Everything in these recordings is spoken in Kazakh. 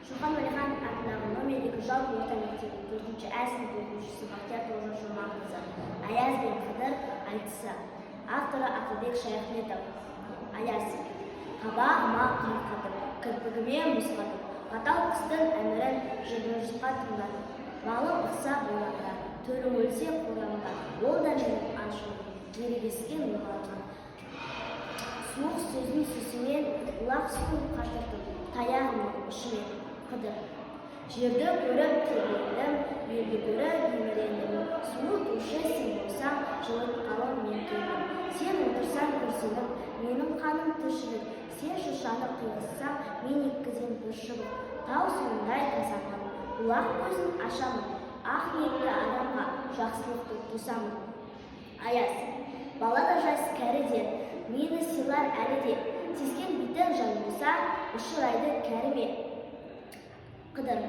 Шоқан Уәлиханов атындағы номер 2 жалпы орта мектебінің төртінші ә сынып оқушысы Бақтияр Тоғжан Жоманқызы. «Аяз бен Қыдыр» айтысы. Авторы Ақылбек Шаяхметов. Аяз. Қабағыма қар қатып, кірпігіме мұз қатып, қатал қыстың әмірін жұртқа тыңдатып, малың ықса боранға, төлің өлсе қораңға, ол да менің ашуым, ерегескен оғалға. Суық сөздің сүсімен бұлақ суын қатырдым таяғымның ұшымен. Қыдыр. Жерді көріп тебірендім, елді көріп емірендім. Суытушы сен болсаң, жылытқалы мен келдім. Сен отырсаң күрсініп, менің қаным тіршілік. Сен шыршаны қиғызсаң, мен еккізем бір шыбық. Тау суындай тазамын, бұлақ көзін ашамын, ақ ниетті адамға жақсылықты тосамын. Аяз. Бала да, жас, кәрі де мені сыйлар әлі де. Сескенбейтін жан болса, ұшырайды кәріме. Қыдыр.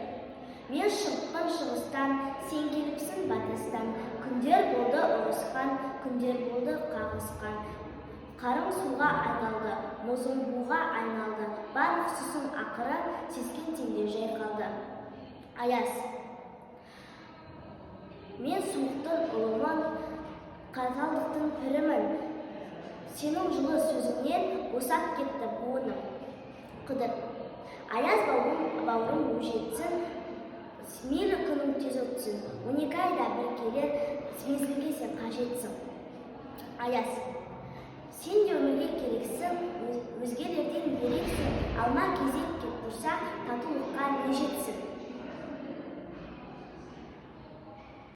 Мен шығыппын шығыстан, сен келіпсің батыстан. Күндер болды ұрысқан, күндер болды қағысқан. Қарың суға айналды, мұзың буға айналды. Барлық сұсың ақыры сескенсең жайқалды. Аяз. Мен суықтың ұлымын, қаталдықтың пірімін. Сенің жылы сөзіңнен босап кетті буыным. Қыдыр. Аяз бауырым, бауырым өжетсін, мейлі күнің тез өтсін. 12 айда бір келер мезгілге сен қажетсің. Аяз. Сен де өмірге керексің, өзгелерден ерексің. Алма кезек кеп тұрса, татулыққа не жетсін?